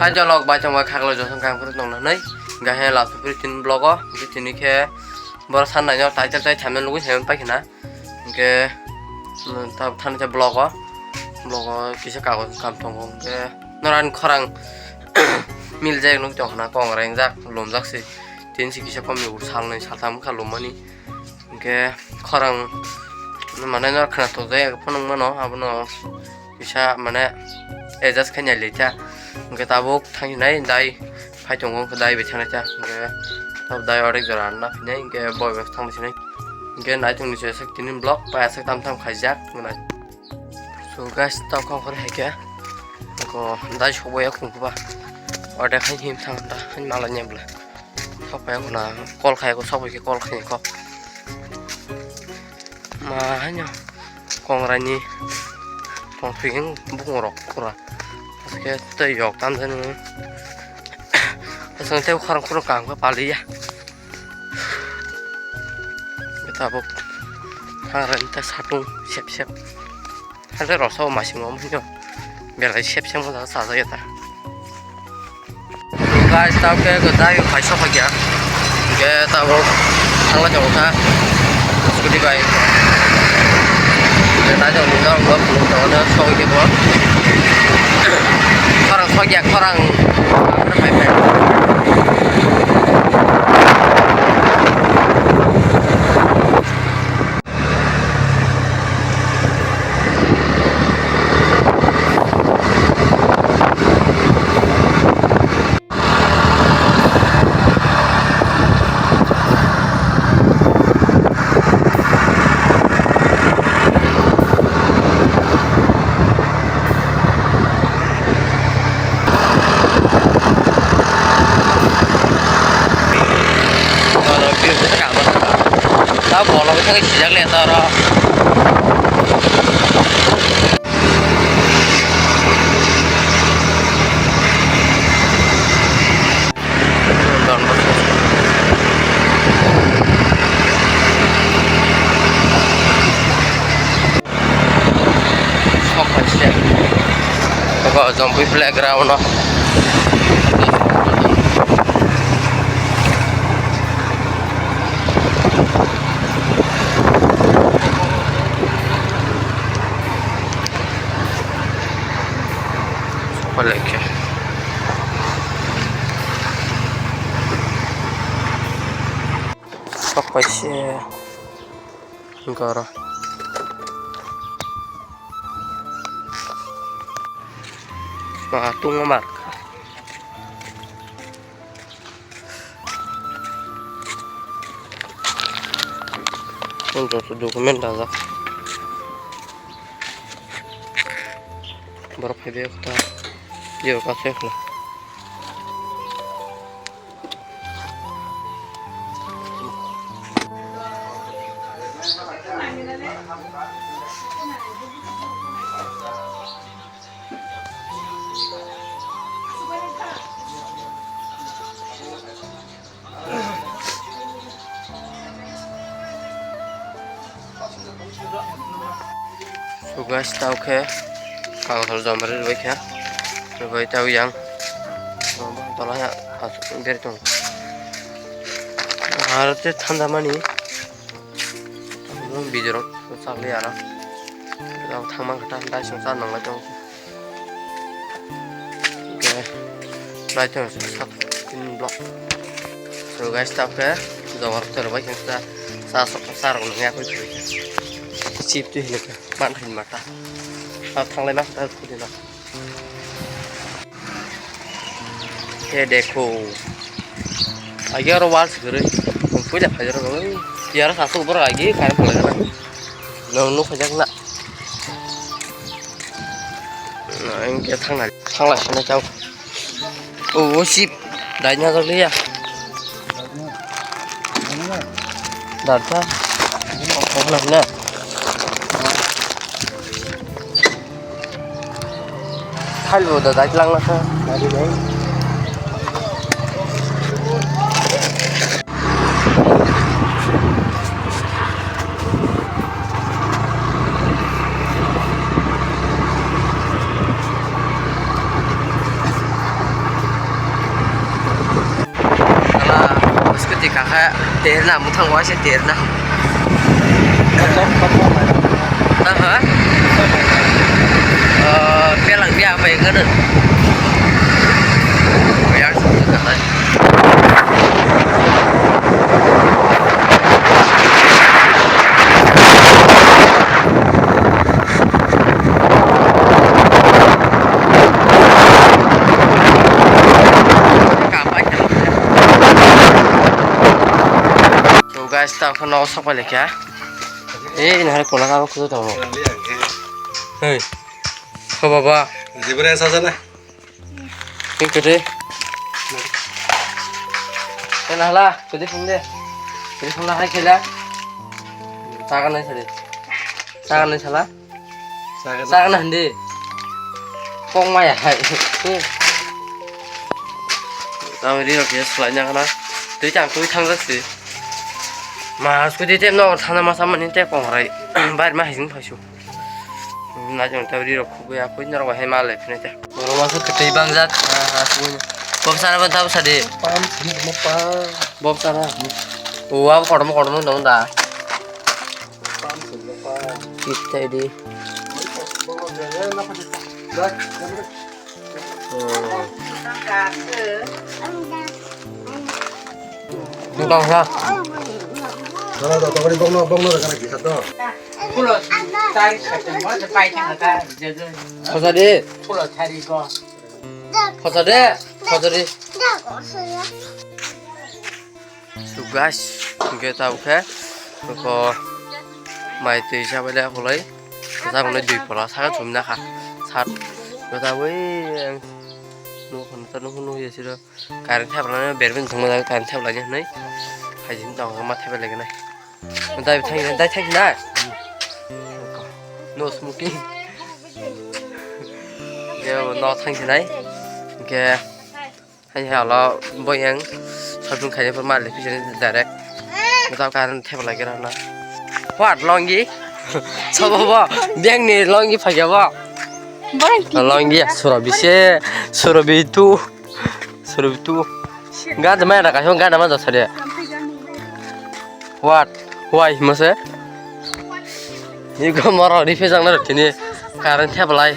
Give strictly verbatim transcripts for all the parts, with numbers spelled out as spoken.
Hai jolok bai tongbai khaklo josong kang phuru tongna hwnwi. Hingke he last phuru tin vlog o, hingke tini khe boro sannaino title tai thaimani lugui thaimani paikhe na. Hingke, mm, ta thani khe vlog o, vlog o kisa kagoj kam tongo. Hingke norani khorang miljak nuk tong khna kong rengjak, lomjak se. Tin si kisa kom ni salnwi saltham wngkha lommani. Hingke khorang mane nor khna tongjak phunuk mano abono. Kisa mane adjust khaina leta. Hingke tabuk thangsinai dai phai tongo, hingke dai bai thangnaita. Hingke tabuk dai orek jora na phinai, hingke boi bai thangsinai. Hingke naitung ni se sek tini vlog pai asek tam tam khaijak nai. So guys, tau kha khore hai khe. Ko dai sobo ya khung ba. Order khai him thang ta, hai mala nya bla. Sok pai ko na, call khai ko, sok bai ke call khai ko. Ma hanya kongrai ni tong thwing bukung rok pura. Aske tei yok tam jani. Asang tei khorang khorang kang ko pali ya. Tabuk hangrani ta satung sep sep. Hade rosao masing om hinyo. Belai sep sep mo jaga sajak ya ta. Guys, tabuk ke dai phai sok ya. Ke tabuk thangla jong kha. Scooty bai. Ke dai jong ni jong go pulung jong no sok ke bo. Khorang sok ya, khorang. Phai phai. Ta bolong thangwi sijak le ta oro. Sok pai se. Abo Jampui playground no. Sok pai le khe. Sok pai se. Hwnkhe oro. Ma tungma mar. Joto document dajak. Borok phaibai kotha. Jero kaso khna. So guys, tao khe kagol joma rwbai kha, rwbai tao yang tola ya asuk beri tong. Aro te thanda mani video rok chakli ano tao thangma kha ta dai song cha nanglai tong. Hingke naitong sak tin block. So guys, tao khe jogor rok bai khe cha cha sok cha rok nang ya koi khe chip twi hinike man hin mata. Tao thanglai ma khe ta kudi no. He dekho. Agi oro wall se kwrwi. Puila phai jaro bai. Tiyaro sa sok borok agi kare phai jana. Nong nuk khajak na. Hingke thangna, thangla sina chao. O, o, sip. Dai na jagli ya. Darta. Okhna na. Khali bo da dai lang na kha. Terna, muthang waisa terna. Aha. Eh, pelang dia apa yang kena? Yang sudah kena. To guys, ta khano sok pai lekha. Ei, nahar kola ka khujui tongo. Hei. Ho baba. Jibra sa sa na. Pink kete. Ken hala, kete phung de. Kete phung la hai khela. Saga nai sale. Saga nai sala. Saga nai hindi. Kong maya hai. Tamo ri rok ya slai na kana. Tui tang tui thang jak si. Ma scooty te no thana masa mani te kong rai. Bar ma hijing phaisu. Najong tabri rok khubui akui norok hai mal le phine te. Borok masa kwtwi bangjak. Ha, ha, kubui. Bob sana ban tab sadi. Pam sini mo pa. Bob sana. O, abo kotorma kotorma dong da. Pam sini mo pa. Kitai di. Bong jaya na pa. Dak. Bong sa. Dara da, dara bong no, bong no, dara kisa to. Pulo tari sa, mo sa pai thang ta, je je. Khosa de. Pulo tari ko. Khosa de, khosa de. So guys, hingke tabuk khe, ko mai twi sa bai le akolai, sa bai dui pola, saka chum na kha, sat, ko tabuk ei, ang, nuk, nuk, nuk, nuk, ya siro, current thap rwna berben thwngma jaga current thap laina hinwi, hai jin tong ma thap lai gana, dai thang, dai thang na, no smoking, ya no thang sinai, hingke. Hai hai alo boyang shopping khaina pore malik pijani direct. Muta karan thep lagi rana. What longi? Sobo bo. Beng ni longi phagya bo. Longi ya suro bise. Suro bitu. Suro bitu. Gada mai raka hon gada ma jasa de. What? Why mose? Iko moro rifejak na rotini. Karan thep lai.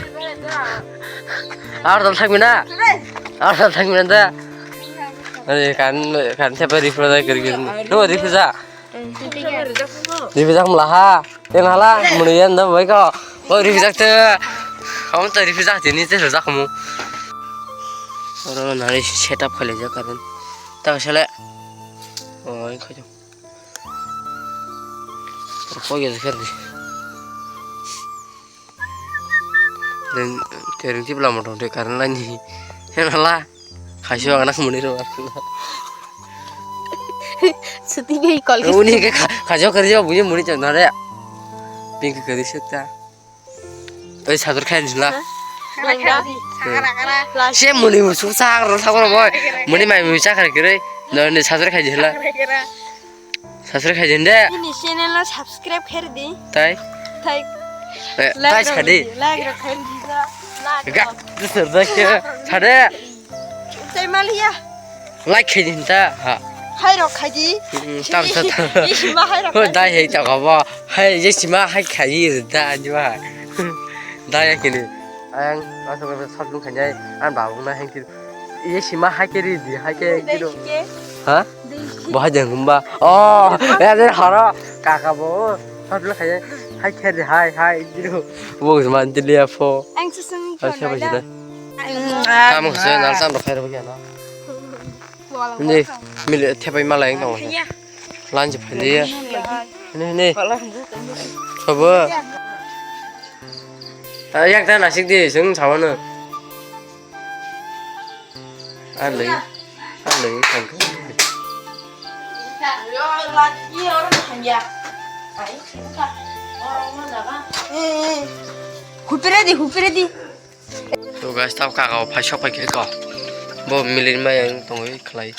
Ar dal thak mina. Asa thang menda. Ani kan kan siapa rifle lagi kiri kiri. Lu rifle sa. Rifle sa melaha. Yang hala muni yang dah baik kok. Oh rifle sa tu. Kamu tu rifle sa ini tu susah kamu. Orang nari setup kali aja kan. Tak salah. Oh ini kau. Kau ya sekali. Ring, te ring tip lama tong te current line ni. Hena la. Khaisio ang nak muni ro. Suti bai call. Uni ke khajo kari jo buye muni chang na re. Pink kari sekta. Oi sadur khai jila. Se muni musu sa ro sa ro boy. Muni mai musa kari kiri. No ni sadur khai jila. Subscribe khai din de. Ini channel no subscribe khai di. Tai. Tai. Eh, like tai rok sadi. Di, like rok khai di. Ga, sir da ke. Sade. Tai maliya. Like khai din ta. Ha. Hai rok khai di. Hmm, tam sa ta. Isi ma hai rok. Ho khai dai di. Hai ta ka ba. Hai je sima hai khai di da ni ba. Dai ya kini. Ang asal sabun khai dai. An babu na hengki. Ye sima hai ke ri di, hai ke Dei kiro. Sike. Ha? Dei sike. Bo hai jeng humba. Oh, ya de haro. Kaka bo. Sablo khai. Hai ke ri, hai, hai, kiro. Bo man dili ya pho. Ang susung. Hai, siapa sih dah? Kamu saya nal sam khai ro ya na. Ini mili thepai malai tong. Iya. Lanji phai ya. Ini, ini. Coba. Ah, yang ta nasik di, sung sawana. Alai, alai, tangka. Hupire di, hupire di. To guys, tamo kaka o phai sok phai khe ko. Bo milir ma yang tongwi khlai.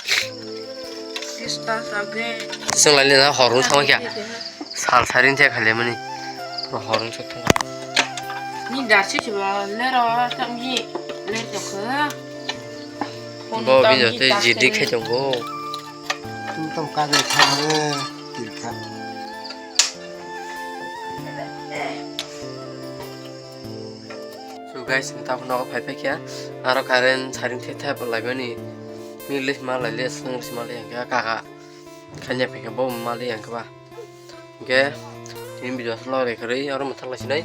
Sista sabe. Sung lai le na horung thangkha. Sal sarin te khale mani. Pro horung sok thang. Ni dasi chiba lero tamji ler jokha. Bo bi jote jidi khai tongo. Tong kagwi thangwi tirkha. So guys, ang tabuk nogo phai phaikha, aro current siren the thep laimani, mi list ma lai list, nang list ma lai ang kha kaka, khanya phaikha bo ma lai ang kha ba. Hingke tini video aswk log rwkha rwi, oro mwthang lai sinai.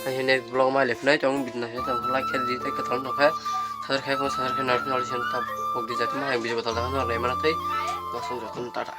Hai hwnwi vlog ma liphnai tong, video naisai tong, like khe rwdi tei kwtal nokha. Subscribe khe, subscribe khe narwkhe nalai sini tabuk di jati ma hai video kwtal da nalai mana tei. Aswk jotono tata.